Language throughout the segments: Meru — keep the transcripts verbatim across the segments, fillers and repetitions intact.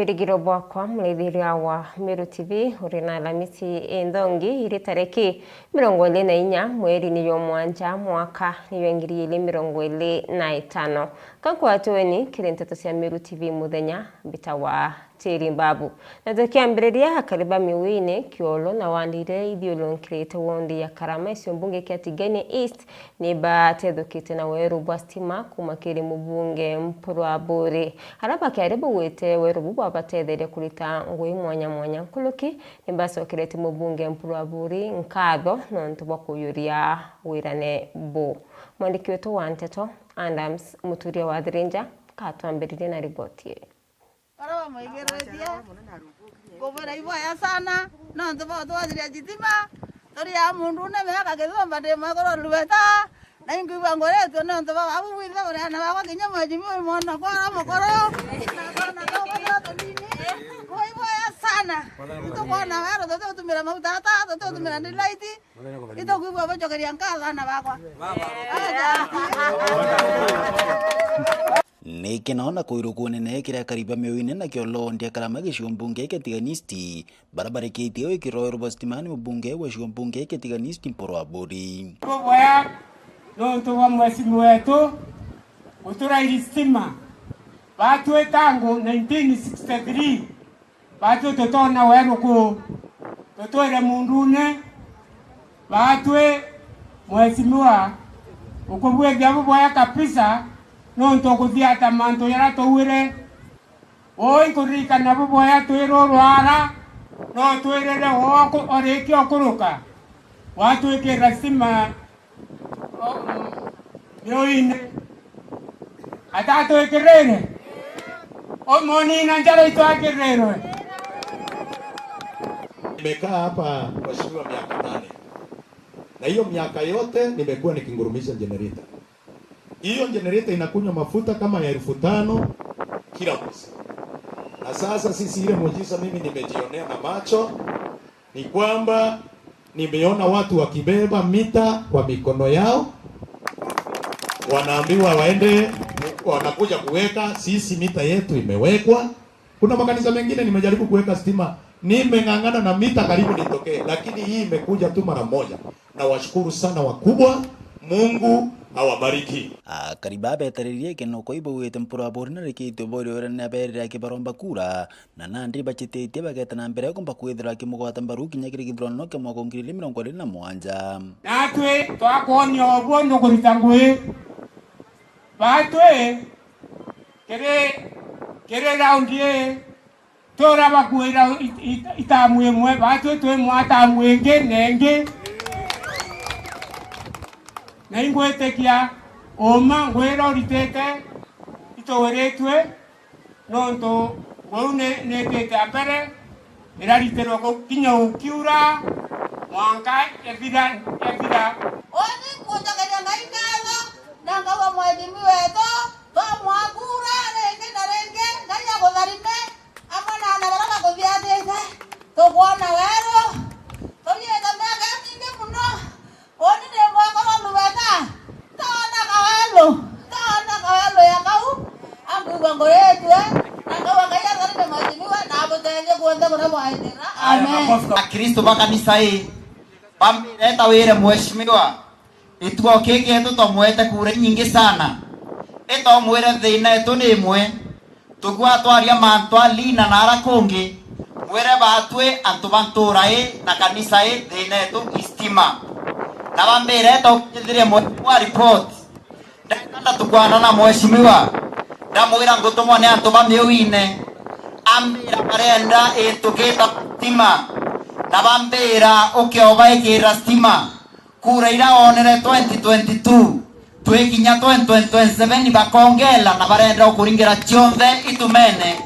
Ndigiro bwakwa, murithiria wa Meru T V, uri na Alamisi inthongi iri tariki mirongo iri na inya mweri ni jwa mwanja mwaka ni jwa ngiri ijiri mirongo iri na itano. Ka nkwatweni kiri nteto cia Meru T V muthenya, mbitawa Tiri Mbabu. Na tukiambiriria, akari ba Miwini, Kiolo na Wandire ithiurunkirite wondi ya Karama, gicigo mbunge kia Tigania East, ni batethukite na weru bwa stima kuuma kiri mubunge Mpuru Aburi. Aria bakiaria baugite weru buu bwabatetherie kurita ngugi mwanya mwanya. Nkuruki ni bacokeretie mubunge Mpuru Aburi nkatho nontu bwa kujuria wirane buu. Mwandiki wetu wa nteto Adams Muturia wa Thirinja katwambiririe na riboti ii. Baria bamwigiritie, ngubwira iboya sana, nontu bwa gutwathiria thitima, turi a mundune miaka kithumba, ndi mwekuru Luveta, na inkwigua nguritue nontu bwa babu bwinthe buri ana bakwa, kinya mwejimi wi mwana kwa aria mukuru, na twana twakwa turia tunini. Kwa iboya sana, itukwona weru, tutigutumira mauta ata, tutigutumira daylight, itukwigua bucokeria nkatho ana bakwa. Ni kino na kuirukua nene kiria akari ba Miwini na Kiolo wondi ya Karama gicigo mbunge kia Tigania East, baria barikitie gwikirwa weru bwa stima ni mubunge wa gicigo mbunge kia Tigania East Mpuru Aburi. Tuboya nontu bwa mweshimiwa wetu guturairi stima. Batwi tangu nineteen sixty-three, batwi tutona weru kuu, tutwire mundune. Batwi, mweshimiwa, ukubwithia buboya kabisa, nontu ukuthiata mantu jaria twaugire. Uu inkuririkana buboya twirwe urwara, no twirire uu oku-, orikia ukuruka, watwikira stima, o, mm, Miwini. Atatwikirire? Umunina njara itwakirirwe. Nimekaa hapa, mheshimiwa, miaka nane. Na hiyo miaka yote nimekuwa nikingurumisha generator. Hiyo generator inakunywa mafuta kama ya elfu tano kila mwezi. Na sasa sisi, ile muujiza mimi nimejionea na macho ni kwamba nimeona watu wakibeba mita kwa mikono yao, wanaambiwa waende, wanakuja kuweka, sisi mita yetu imewekwa. Kuna makanisa mengine nimejaribu kuweka stima, nimeng'ang'ana na mita karibu nitokee, lakini hii imekuja tu mara moja. Nawashukuru sana wakubwa, Mungu awabariki. Akari baa beetaririe kinoko ibaugite Mpuru Aburi narikitie uborio uria naberire akibaromba kura, na nandi bachititie bageta na mbere kumba kwithirwa akimugwata mbaru kinya kiri githurano kia mwaka ngiri igiri mirongo iri na mugwanja. Natwi twakwonia ubuo nukurita ngui. Batwi kiri, kiri raundi ii, tura bakuira it-, it-, itamu imwe, batwi twi mwa tamu ingi na ingi. Na ingwitikia uma ngwira uritite ituwiritue, nontu nguu ni, nitite a mbere, iraritirwe ku-, kinya ukiura, mwanka ethira, ethira. Uni ngucokeria Ngai ngatho, na ngauga mwathimi wetu, twamwakura ringi na ringi, Ngai agutharime, amwe na ana baria bakuthiatite. Tukwona weru, tugiite miaka imingi mono, uni ni mwekuru Luveta, ntaona kaweru, ntaona kaweru ya kau, ankwigua nguritue, na ngauga Ngai atharime mwathimiwa, na abutethie kuonthe kuria mwaitira. Amen. Akristo ba kanisa ii, bambire ta wire mheshimiwa, gituo kii gietu twamwete kura inyingi sana. Itomwire thina etu ni imwe, tugua twaria mantu a Lina na ara kungi, mwire batwi antu ba ntura ii na kanisa ii thina etu i stima. Na bambire tokithirie mheshimiwa report. Ndenda ndatukwana na mheshimiwa, ndamwira ngutumwa ni antu ba Miwine, ambira barenda into kita stima, na bambira ukiobaikira stima. Kura ira wonere twenty twenty-two, twikinya twenty twenty-seven bakongela na barenda ukuringira cionthe itumene.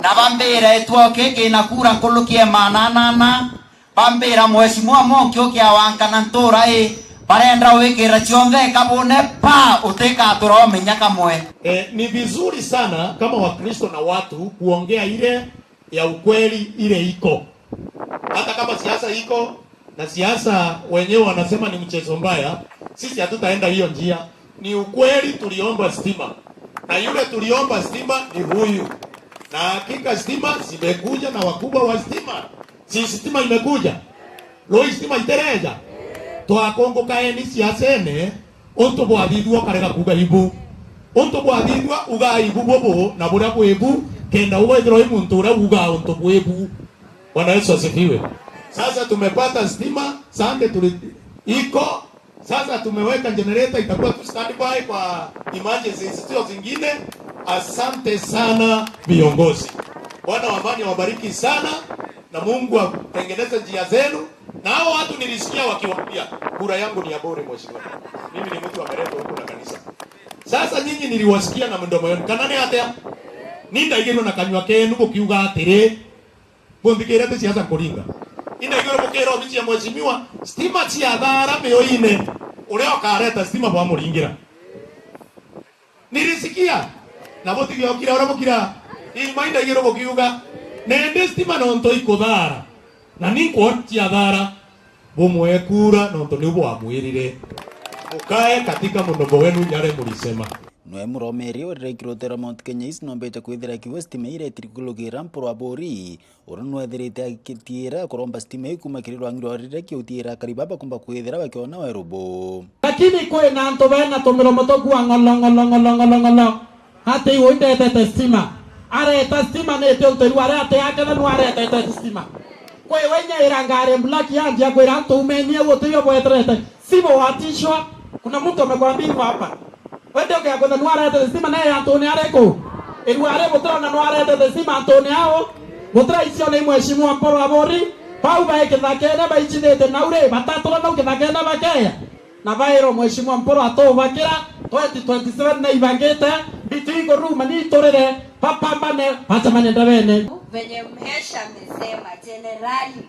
Na bambira gituo kii kina kura nkuruki ya maana anana, bambira mheshimiwa Mwanki ukiawankana ntura ii, barenda wikira cionthe kabune pa utikatura umenya kamwe. Eh, ni vizuri sana kama Wakristo na watu kuongea ile ya ukweli ile iko. Hata kama siasa iko, na siasa wenyewe wanasema ni mchezo mbaya, sisi hatutaenda hiyo njia. Ni ukweli tuliomba stima. Na yule tuliomba stima ni huyu. Na hakika stima zimekuja na wakubwa wa stima. Si stima imekuja? Rui stima itereja? Twakungukaeni siasene, untu bwathithua ukarega kuuga ibu. Untu bwathithua ugaa ibu bubu na buria bwibu, kenda ugwithirwa wi muntu uria ugaa untu bwibu. Bwana Yesu asifiwe. Sasa tumepata stima, sande tuli-, iko. Sasa tumeweka generator, itakuwa tu standby kwa emergencies zio zingine. Asante sana viongozi. Bwana wa amani awabariki sana, na Mungu atengeneze njia zenu. Na hao watu nilisikia wakiwaambia, "Kura yangu ni ya bure, mheshimiwa. Mimi ni mtu ameletwa huku na kanisa." Sasa nyinyi niliwasikia na mdomo yenu. Kana ni atia? Nindaigirwe na kanyua kenu gukiuga atiri, Bunthikire ti siasa nkuringa. Indaigirwe bukira obici ya mheshimiwa, stima cia thaara miuine, uria ukareta stima bwamuringira. Nilisikia, na butigiokira uria bukira. Ima indaigirwe bukiuga, nende stima nontu ikuthaara, na ni nkwona cia thaara, bumwe kura nontu niu bwamwirire. Ukae katika mdomo wenu yale mulisema. Nwe Muromeri urire kirotero Mount Kenya East nombete kwithira kiuga stima iria itiri kulugira mpuru wa buri, uria nwethirite agitiira kuromba stima iu kuuma kiri rwangi rwa riria kiutiira akari baba kumba kwithira bakiona weru bu. Lakini kwina antu bena tumiromo tukua ng'olo, ng'olo, ng'olo, ng'olo, ng'olo. Ati iwe ndetete stima. Areta stima ni ti untu riu aria ati aketha nwaretete stima. Kwi we nyaira ngari black yanjia kwira antu umenie au utibio bweterete. Sibo watishwa. Kuna mtu amekwambia hivyo hapa. Wende ukeakwenda nwaretete stima naye antuni ariku? Irua ari butirona nwaretete stima antuni ao? Butiraiciona i mheshimiwa Mporo Aburi, bau bai kithakene baichithite nau ri, batatura nau kithakene bakeya? Na bairwo mheshimiwa Mporo atubakira, twenty twenty-seven naibangite, mbitu ikuruma niiturire, bapambane, bacemanie ndebene. Venye Mhesha amesema, Jenerali,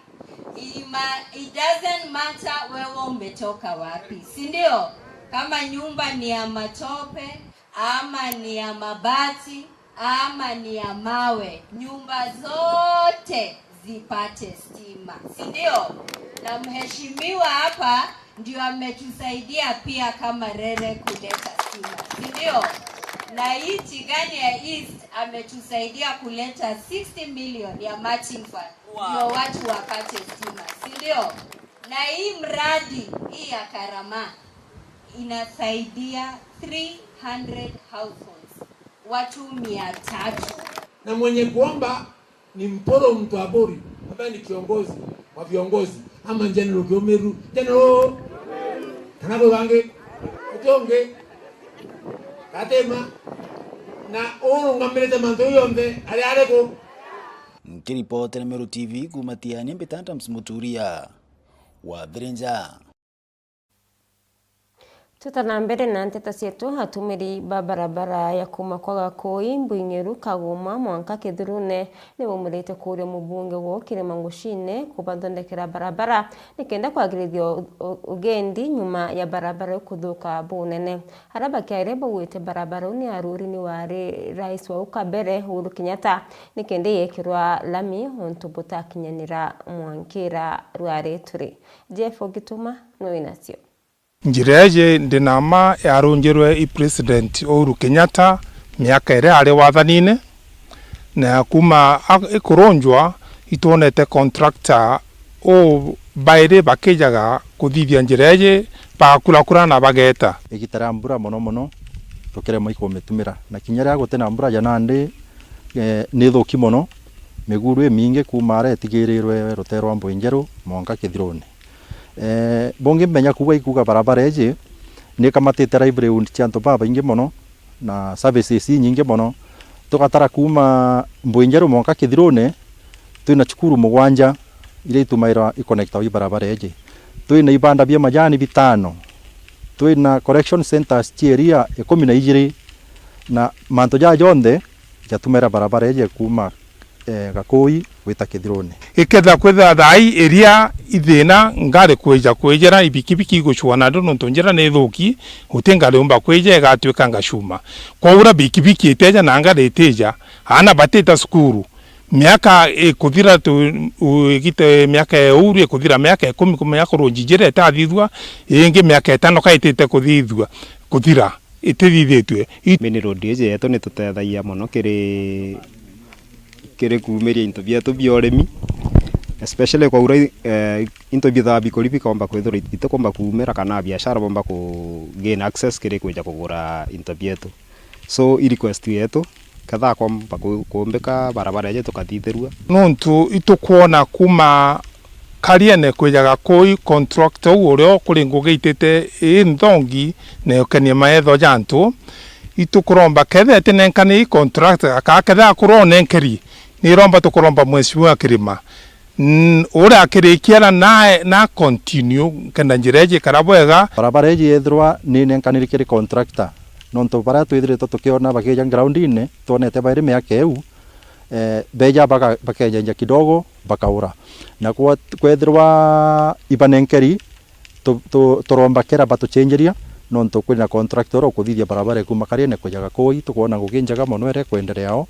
Ima-, it doesn't matter wewe umetoka wapi, si ndio? Kama nyumba ni ya matope, ama ni ya mabati, ama ni ya mawe, nyumba zote zipate stima, si ndio? Na mheshimiwa hapa ndio ametusaidia pia kama Rere kuleta stima, si ndio? Na hii Tigania East ametusaidia kuleta sixty million ya matching fund. Ndio watu wapate stima, si ndio? Na hii mradi hii ya Karama inasaidia three hundred households, watu mia tatu. Na mwenye kuomba ni Mporo Mtwaburi, ambaye ni kiongozi wa viongozi, ama General Kiumiru, General, kana kwi bangi, uti ungi, Gatema, na urungamirite mantu yonthe, ari ariku? Nkiripotera Meru T V kuuma Tiania, mbita Adams Muturia wa Thirinja. Tuta na mbere na nteto cietu, atumiri ba barabara ya kuuma kwa Gakui, Mbuingiru, Kaguma, mwanka Kithirune, ni baumurite kuuria mubunge wao Kirima Nguchine kubathondekera barabara, nikenda kwagirithia u-, u-, ugendi nyuma ya barabara iu kuthuka bunene. Aria bakiaria baugite barabara iu ni ya ruri ni wari rais wa au kabere, Uhuru Kenyatta, nikenda yekirwa lami untu butakinyanira mwankira rwari turi. Jeff Ogituma nwe winacio. Njira iji ndi na mma yarunjirwe i President Uhuru Kenyatta miaka iria ari wathanine, na kuuma a-, ikurunjwa, itwonete contractor u bairi bakijaga kuthithia njira iji, bagakurakura na bageeta. Igita ria mbura mono mono, tukiremwa ikumitumira. Na kinya riria guti na mbura ja nandi, eh, ni thuki mono. Miguru imingi kuuma aria itigirirwe rutere rwa Mbuinjeru mwanka Kithirune. Eh, bungi mbenya kuuga ikuuga barabara iji ni ikamatite livelihood cia antu babaingi mono, na services inyingi mono. Tugatara kuuma Mbuinjeru mwanka Kithirune, twina cukuru mugwanja iria itumairwa ikonektawa i barabara iji. Twina ibanda bia majani bitano. Twina collection centres cia iria ikumi na ijiri, na mantu jaa jonthe jatumaira barabara iji kuuma, eh, Gakui gwita Kithirune. Ikethira kwithira thaai iria ithina ngari kwija kwijira, ibikibiki igucua nandi nontu njira ni thuki, guti ngari yumba kwija igatwika ngacuma. Kwaura bikibiki itija na ngari itija, aana batita cukuru, miaka ikuthira tu, u-, igite miaka ya uhuru ikuthira miaka ikumi, miaka runjijire itathithua, ingi miaka itano kaitite kuthithua, kuthira. Itithithitue. I- Main road iji yetu ni tutethagia mono kiri, Kiri kuumiria into bietu bia urimi, especially kwaura, eh, into bithagwa bikuri bikomba kwithirwa bitikomba kuumira kana biashara bomba ku gain access kiri kwija kugura into bietu. So, i request yetu, ketha komba ku-, kuumbika barabara iji tukathithirua. Nontu itukwona kuuma Kariene kwijaga kui contract uu uria kuri ngugi itite ii nthongi na ikenie maetho ja antu, itukuromba ketha itinenkaniri contract, kana ketha akurwa unenkeri, niromba tukuromba Mheshimiwa Kirima, n-, uria akirikia na, na, na continue, kenda njira iji ikara bwega. Barabara iji yethirwa ninenkaniri kiri contractor, nontu baria twithiritwe tukiona bakija groundine, twonete bairi miaka iu, eh, beja baka-, bakejenja kidogo, bakaura. Na kwa-, kwethirwa ibanenkeri, tu-, tu-, turomba kera batuchenjeria, nontu kwina contractor ukuthithia barabara ikuma Kariene kuja Gakui, tukwona ngugi njega mono iria ikwenderea o.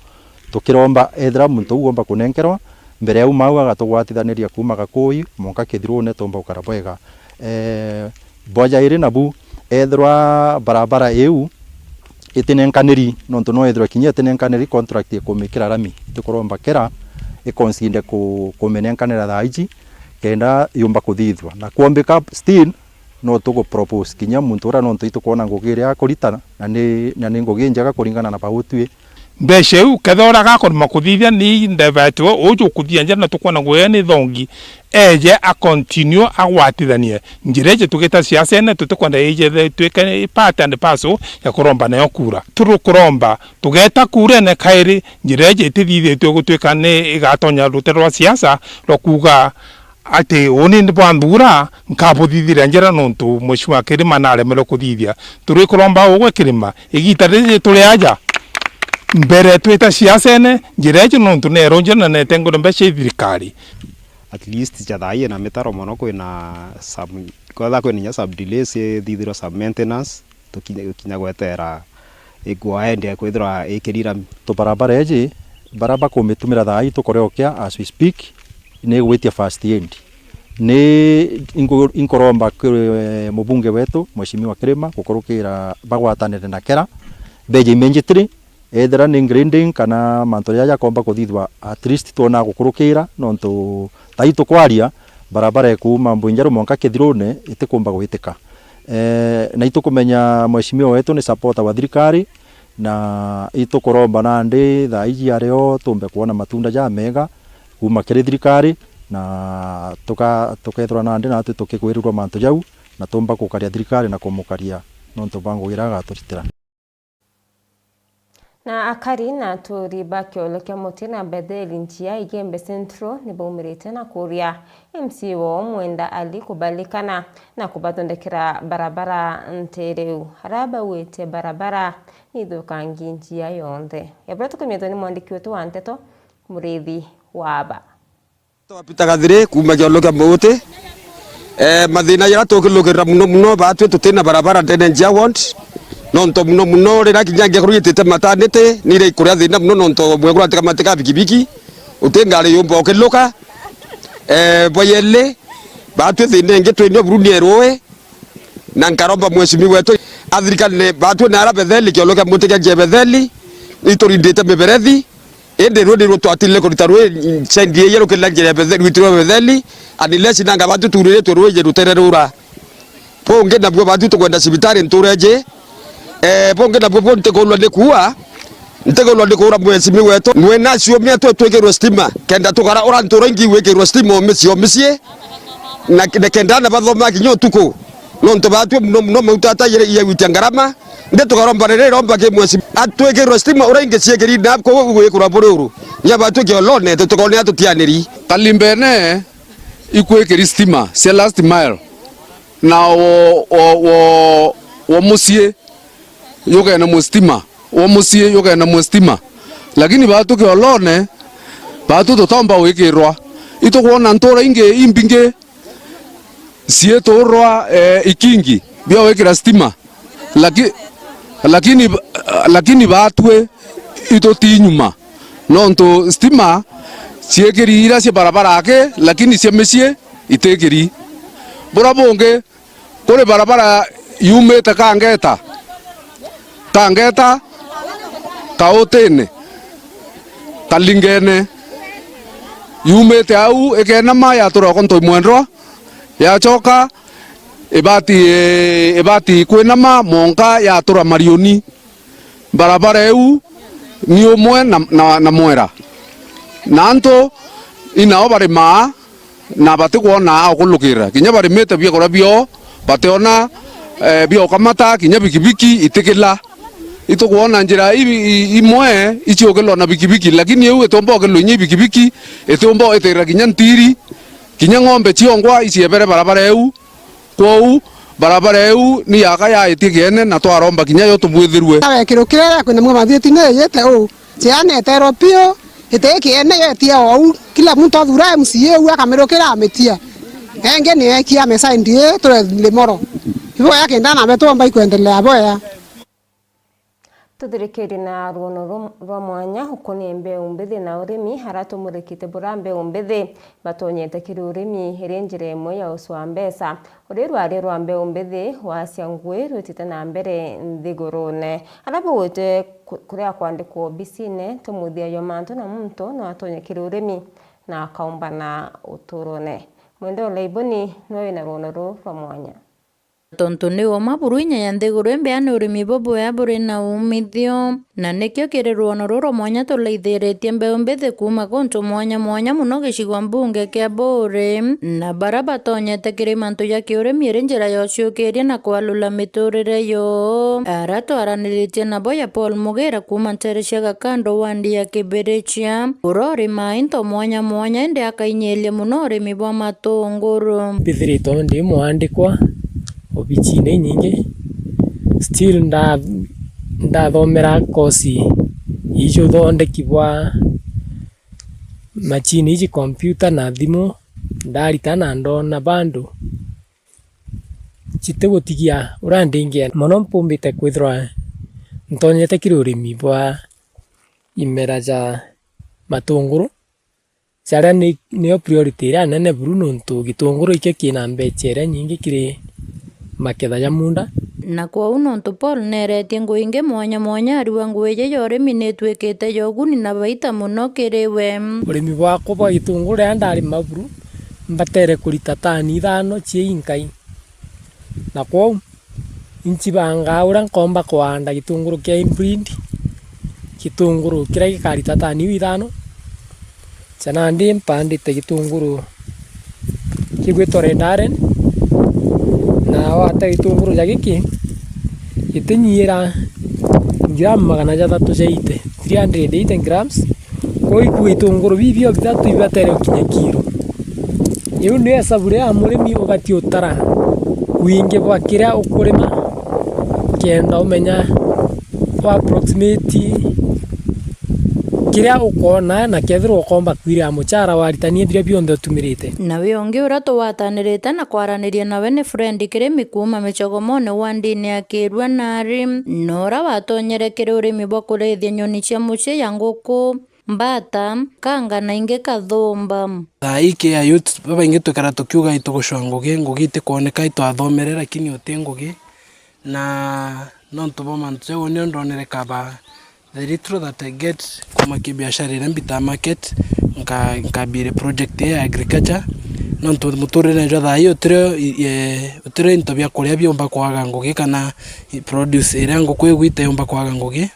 Tukiromba ethira muntu uu omba kunenkerwa, mbere ya uma au agatugwatithaniria kuma Gakui mwanka Kithirune, tumba gukara bwega. Eh, bwa jairi nabu, ethirwa barabara iu itinenkaniri, nontu no ethirwa kinya itinenkaniri contract ikumikira rami, itukuromba kera ikonsinde ku-, kuminenkanira thaa iji, kenda yumba kuthithua. Na kwombika still, no tugu propose kinya muntu uria, nontu itukwona ngugi iria akurita, na ni, na ni ngugi njega kuringana na bau twi. Mbeca iu, kethira uria agakuruma kuthithia ni ndevetiwe, uju ukuthithia njira na tukwona ngugi ni thongi, eje a continue agwatithanie. Njira iji tugita siasene, tutikwenda ije the-, twike part and parcel ya kuromba nayo kura. Turukuromba, tugeta kurene kairi, njira iji itithithitue gutwika ni igatonya rutere rwa siasa rwa kuuga ati uni ni bwa nthura, nkabuthithiria njira nontu Mheshimiwa Kirima naremerwe kuthithia. Turikuromba ugwe Kirima, igita riri turi aja, mbere twita siasene, njira iji nontu neero njira na netengure mbeca i thirikari. At least ja thaa ii ina mitaro mono, kwina some, kwetha kwina inya some delays ithithirwa some maintenance, tukinya, tukinya gwetera igwa ende kwithirwa ikiri rami. Tubarabara iji, bara bakumitumira thaa ii tukureokia as we speak, ni igwitia first aid. Ni ingu-, inkuromba kiri, eh, mubunge wetu, Mheshimiwa Kirima, gukurukira bagwatanire na kera, beje immediately, ethira ni grading kana mantu jaja jakomba kuthithwa, at least twona gukurukira, nontu thaa ii tukwaria, barabara ikuuma Mbwinjeru mwanka Kithirune itikumba gwitika. Eh, na itukumenya Mheshimiwa wetu ni supporter wa thirikari, na itukuromba nandi thaa iji ario tumbe kwona matunda jamega kuuma kiri thirikari, na tuka-, tukethirwa nandi natwi tukigwirirwa mantu jau, na tumba gukaria thirikari na kumukaria nontu bwa ngugi iria agaturitira. Na akari na aturi ba kiolo kia Muti na Betheli Njia Igembe Central ni baumirite na kuria M C A wao Mwenda Ali kubalikana na kubathondekera barabara nteereu. Aria bauite barabara ni ithukangi njia yonthe. Ya buria tukumiitwe ni mwandiki wetu wa nteto, Murithi Waba. Peter Gathiri, kuuma kiolo kia Mbuuti. Eh, mathina jaria tukilukirira muno muno, baatwi tutina barabara ndene njia ward, nontu muno muno riria kinya ngekorwa itite maternity, ni iria ikuria thina muno, nontu mwekuru atikamatika bikibiki, uti ngari yumba ukiluka. Eh, bwa yeli, baatwi thina ingi twinio buruni erui, na nkaromba mheshimiwa wetu athirikane baatwi na ara Betheli, kiolo kia Muti kia njia Betheli, iturindite miberethi, indi ruu nirwo twatirire kurita rui sendi ii rukirira njira ya Betheli, rwitirwe Betheli, unless nanga baatwi tuuriritwe rui rutere rura. Bungi nabuo baatwi tukwenda cibitari ntuura iji. Eh, bungi nabuo bu ntikurwa ni kuua, ntikurwa ni kuura mheshimiwa wetu. Nwena ciumia twe twikirwe stima, kenda tukara ura ntuura ingi wikirwe stima o micii o micii, na, na kenda ana bathoma kinya utuku. Nontu baatwi muno muno mauta ata ya gwitia ngarama, ndi tukaromba riri romba ki mwesi atwikirwe stima uria ingi ciikiri na kuu gwikirwa bururu. Nya baatwi kiolone tutikone atutianiri. Kalimbene ikwikiri stima cia last mile, na wo, wo, wo, wo mucii yugene mustima, wo mucii yugene mustima. Lakini baatwi kiolone, baatwi tutomba gwikirwa. Itukwona ntuura ingi imbingi ciiturwa, eh, ikingi bia gwikira stima. Laki-, lakini, lakini baatwi ituti nyuma, nontu stima ciikiri iria cia barabara aki, lakini cia micii itikiri. Buria bungi, kuri barabara yumite Kangeta, Kangeta, Kautine, Kalingene, Yumite au ikenama yatura oko Ntoi Mwendwa, yacoka ibati, ibati kwinama mwanka yatura Marioni. Barabara iu ni umwe na, na, na Mwera. Na antu inao barimaa na batikwona a ukulukirira. Kinya barimite biakuria biao, bationa, eh, bia ukamata, kinya bikibiki itikila. Itukwona njira i-, i-, imwe iciukilwa na bikibiki, lakini iu itiumba ukilwa inya ibikibiki, itiumba itirira kinya ntiri, kinya ng'ombe ciongwa iciebere barabara iu. Kwou, barabara iu ni yaka yaitie kiene na twaromba kinya yo tubwithirue. Wekirwo kiria kwina mwe mathieti ni yite uu. Ciana eterwo piu, iti kiene yetia ou. Kila muntu athura M C A uu akamirukira amitia. Engi ni ekia mesaindi ii turi limoro. Iboya kenda nabe twomba ikwendelea boya. Tuthirikirie na ruono ru-, rwa mwanya ukoniie mbeu mbithi na urimi, ara tumurikite bura mbeu mbithi batonyete kiri urimi iri njira imwe ya ucwa mbeca. Uri rwaria rwa mbeu mbithi wacia ngui rwitite na mbere nthigurune. Ara bugwite ku-, kuria kwandikwa obisine, tumuthia yo mantu na muntu no atonye kiri urimi na akaumba na uturone. Mwende Olaiboni nwe wina ruono ruu rwa mwanya. Tontu ni uma buru inya ya nthiguru imbea ni urimi bubwea buri na umithio, na nikio kiri ruono ruru mwanya tulaithiritie mbeu mbithi kuuma guntu mwanya mwanya muno gicigo mbunge kia Buuri, na bara batonyete kiri mantu ja kiurimi iri njira ya uciukiria na kwalula miturire yo. Ara twaraniritie nabo ya Paul Mugira kuuma ntere cia Gakando wandi ya Kibirichia, urorimaa into mwanya mwanya indi akainyiria muno urimi bwa matunguru. Mbithiritwe ndi mwandikwa obichine inyingi, still nda-, ndathomera kosi iji uthondeki bwa machine iji, kompyuta na thimu, ndarita na ndona bandu citigutigia uria ndingienda. Mono mpumbite kwithirwa ntonyete kiri urimi bwa imera ja matunguru. Jaria ni, niyo priority iria nene buru, nontu gitunguru ikio kina mbecha iria nyingi kiri maketha ja munda. Na kwou nontu Paul neeretie ngui ingi mwanya mwanya, ariuga ngui iji ya urimi nitwikite ya uguni na baita muno kiri we. Urimi bwakwa bwa gitunguru riria ndarima buru, mbatere kurita tani ithano cia inkai. Na kwou, inchibangaa uria nkomba kuanda gitunguru kia hybrid, gitunguru kiria gikarita tani iu ithano. Cia nandi mpandite gitunguru kigwitwa Red Allen, na wate gitunguru ja giki, gitinyiira gramu magana jathatu ja eighty, three hundred eighty grams. Kwou ikua itunguru bibio bithatu ibatere gukinya kiro. Iu ni hesabu riria murimi ubati utara wingi bwa kiria ukurima, kenda umenya wa approximate kiria ukona, na kethirwa ukomba kwirira muchara waritania biria bionthe utumirite. Na wi ungi uria tugwatanirite na kwaraniria nawe ni Fred Kirimi kuuma Michogomone wandini ya Kirua Nari, na uria watonyere kiri urimi bwa kurithia nyoni cia mucii ya nguku, mbata, kanga na ingi kathumba. Thaa ii ki ayouth babaingi twikara tukiuga itugucwa ngugi, ngugi itikwoneka, itwathomere lakini uti ngugi. Na nontu bwa mantu jau nio ndonere kaba the little that I get kuuma ki biashara iria mbitaa market, nka-, nkambire project ya agriculture. Nontu muturire jwa thaa ii utirio i-, e, utirio into bia kuria biumba kwaga ngugi, kana i-, produce iria nguku igwita yumba kwaga ngugi.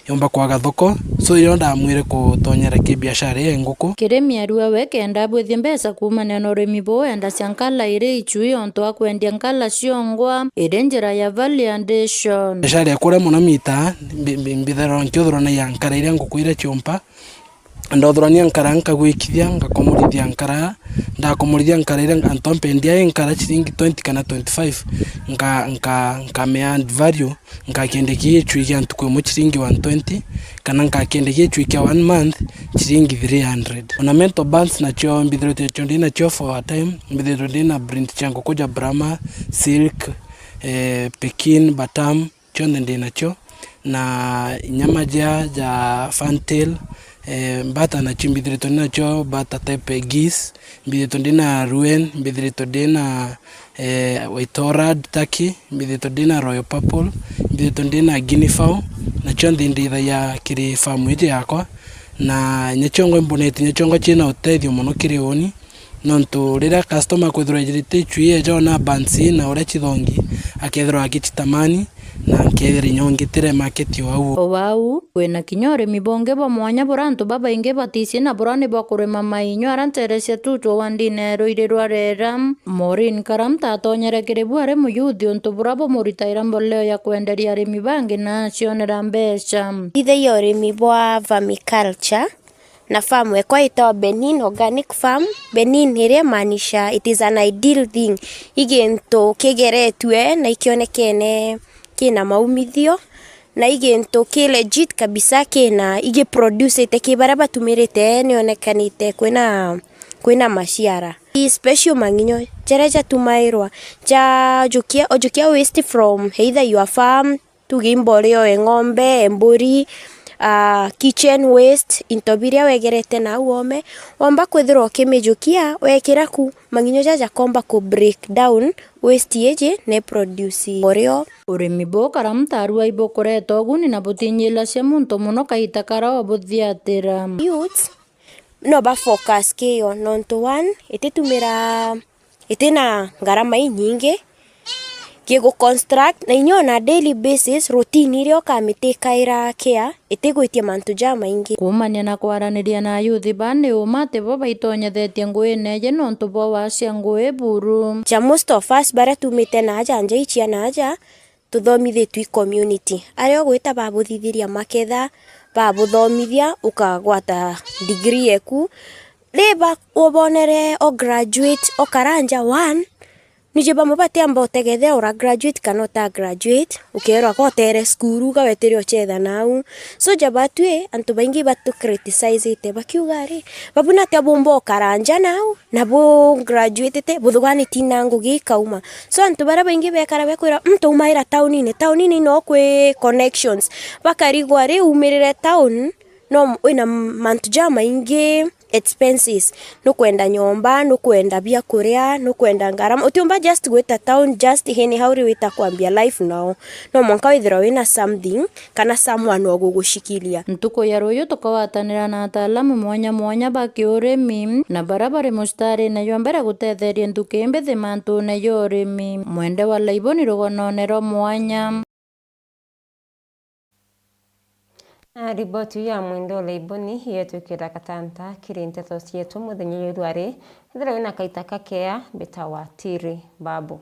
Yomba kwaga thoko, so iyo ndamwire kutonyera ki biashara ii ya nguku. Kirimi ariuga we kenda abwithie mbeca kuumania na urimi buu, endacia nkala iri ichui ontu akwendia nkala ciongwa iri njira ya value addition. Biashara ya kuria muno mitaa, mbi-, mbi-, mbithairwa nkiuthurania nkara iria nguku iria ciumpa, Ndothurania nkara nkagwikithia, ngakomorithia nkara, ndakomorithia nkara iria antu ampendia i nkara ciringi twenty kana twenty-five, nka-, nka-, nkamea add value, nkakendia ki gicui kia ntuku imwe ciringi one twenty, kana nkakendia ki gicui kia one month ciringi three hundred. Ornamental bands nacio mbithiritwe cio ndi nacio for a time, mbithiritwe ndi na breed cia nguku ja Brahma, Silk, eh, Pekin, Batam, cionthe ndi nacio, na inya majia ja fantail, eh, mbata nacio mbithiritwe ndi nacio, mbata type ya geese, mbithiritwe ndi na Rouen, mbithiritwe ndi na, eh, White Orad Turkey, mbithiritwe ndi na Royal Purple, mbithiritwe ndi na Guinea fowl, na cionthe indithagia kiri farm iji yakwa, Na inya ciongo imbonetie, inya ciongo ciina utethio mono kiri uni, nontu riria customer akwithirwa ejirite icui eja ona buns na uria cithongi, akethirwa agichitamani, na nkethira inya ungitire market o au. O au, kwina kinya urimi bungi bwa mwanya buria antu babaingi batici na buria ni bwa kurima mainyo aria ntere cia Tutu wandine ya Ruiri rwa Rera. Maureen Karamta atonyere kiri bu ari muyuthi untu buria bumuritaira mboleo ya kwenderia arimi bangi na acionera mbeca. Thithagia urimi bwa vermiculture na farm ekwa itawa Benin Organic Farm. Benin iria imaanisha it is an ideal thing. I gintu kigeretue na ikionekene kina maumithio, na i gintu ki legit kabisa, kina igiproducite ki baria batumirite nionekanite kwina, kwina maciara. I special mang'inyo jaria jatumairwa ja jukia, o jukia waste from either your farm, tuge imborio e ng'ombe, e mburi, ah, kitchen waste, into biria wegerete nau ome, womba kwithirwa ukimijukia, wekira ku, mang'inyo jaja komba ku break down waste iji ne produce mborio. Urimi buu Karamta arua ibukureta uguni na butinyilacia muntu mono kaita karia ubuthiatira. Youths no ba focus kiyo, nontu one, ititumira, itina ngarama inyingi, gigu construct, na inya on a daily basis, routine iria ukamitikaira care, itigwitia mantu jamaingi. Kuumania na kwaraniria na ayuthi baa, ni uma ati bo baitonyethetie nguine iji nontu bwa wacia ngui buru. Ja most of us baria tumite naaja nja icia naaja, tuthomithitue i community. Aria ugwita babuthithiria maketha, babuthomithia, ukagwata degree eku. Ri ba ubonere o graduate, okara nja one, niji bamwe batiamba utegethe ura graduate kana uta graduate, ukerwa ka utere cukuru, ka wetire uchetha nau. So ja batwi, antu baingi batu criticizite bakiuga ri, babu natia bumba ukara nja nau, na bu graduatete, buthuganiti na ngugi ikauma. So antu baria baingi bekara bekwira, "Mm, taumaira taunine, taunine no kwi connections." Bakarigwa ri, umirire town, no wina mantu jamaingi, expenses, nukwenda nyomba, nukwenda biakuria, nukwenda ngarama. Utiumba just gwita town just anyhow ri wita kwambia life nao. No mwanka withirwa wina something kana someone wa gugucikiria. Ntuku ya ruuju tukagwatanira na ataalamu mwanya mwanya ba kiurimi na baria bari mucitarine jwa mbere gutetheria nthuki mbithi mantune ja urimi. Mwende wa Laiboni rugonone rwa mwanya. Na riboti ya Mwende wa Laiboni yetwikira gatanta kiri nteto cietu muthenya jwa rwari. Ethira wina kaita kakea, mbita wa Tiri Babu.